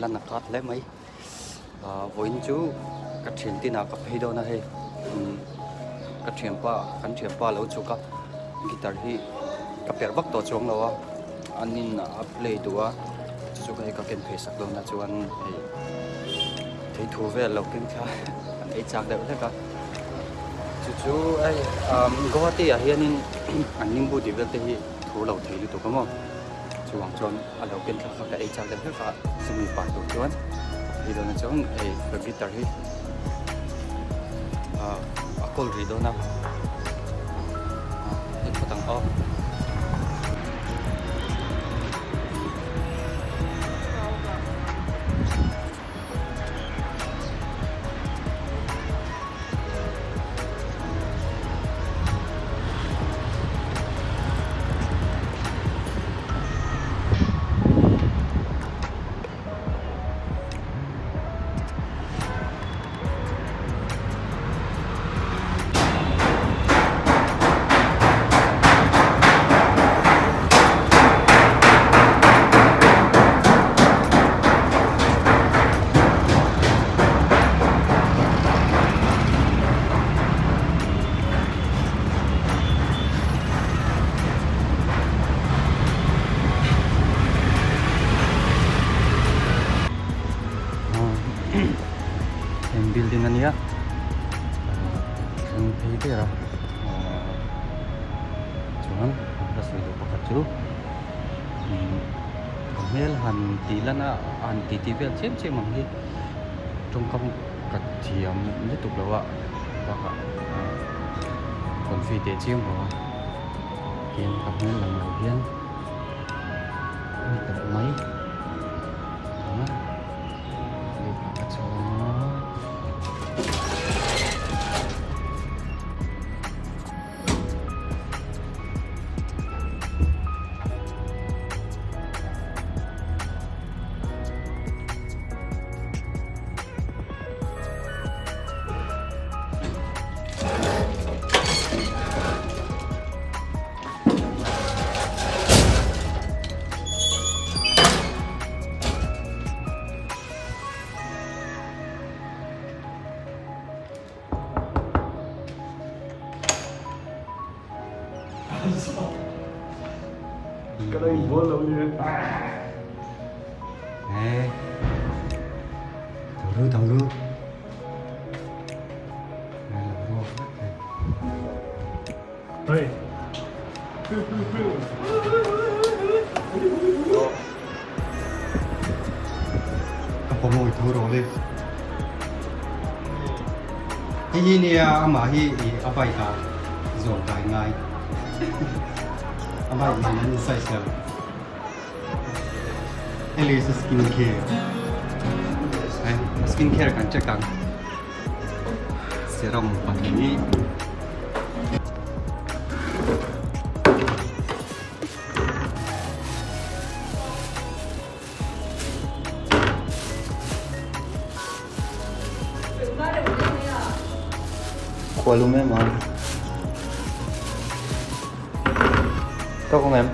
Lan a khat hle mai vawiin chu ka thian tinah ka phei dawn a hei ka thianpa kan thianpa a lo chhuk a guitar hi ka perh vak tawh chuang lo a an in a play duh a chu chu hei ka ken phei sak dawn a chuan hei theithu vel lo keng thla an ei chak deuh hlek a chu chu hei Guwahati ah hianin an nimbu tih vel te hi thu lo thei lutuk a maw. Chuvang chuan a lo ken thlak kha ka ei chak deuh hlek a, chumi pah tur chuan hei dawnah chuan hei ka guitar hi ah a kawl rih dawn a, hei phawt ang aw. Heng building a nia thleng phei der a chuan ka sawi duh pakhat chu ka hmel han tih lan a han tih tih vel chiam chiam ang hi tawngkam ka thiam lutuk lo a bakah confi teh chiam lo a tihian ka hmel lang lo hian a ni tawp mai a lehkha ka chhawng a. Ka lo inbual lo ni. Nè. Thầu ru thầu ru. Nè là ruột hết Hey. Ka pawmawih thu rawh le. Hei hi nia amah hi i a bike ah zawh kai ngai. A bike nen an in size lo. Ellis a skin care. Hei skin care kan check ang. Serum pahnih. Khua lum em a. Tawk ang em?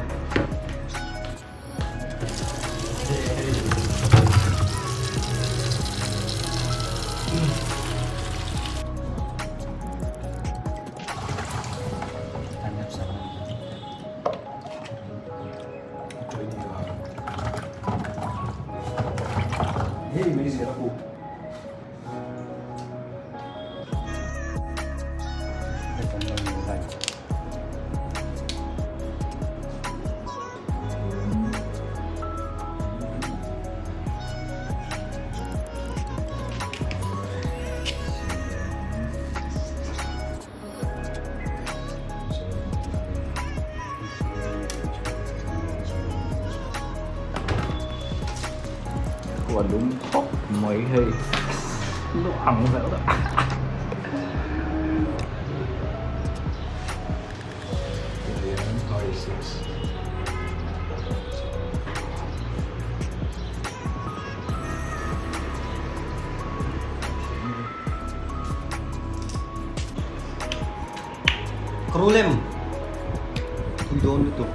Hei mai zel a ku. Khua lum khawp mai hei nó ăng vậy đó. Krulem tui dawn lutuk.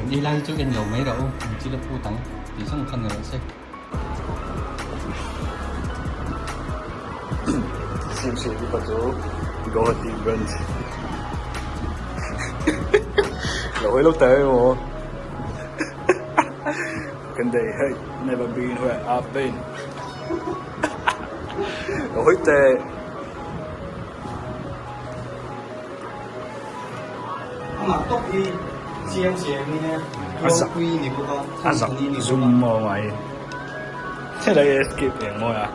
Kan ei lai hi chu en lo mai rah u, an chil a phut ang tih zawng kha ni rawh se. Siamsiam hi pa chu Guwahati branch lo hawi lo ta emaw Can they hate never been where I've been Lo hawi teh. Amah tawp hi chiang chiang in e Ropui ni bawk a, A zak zum maw mai. Helai escape eng mawi a.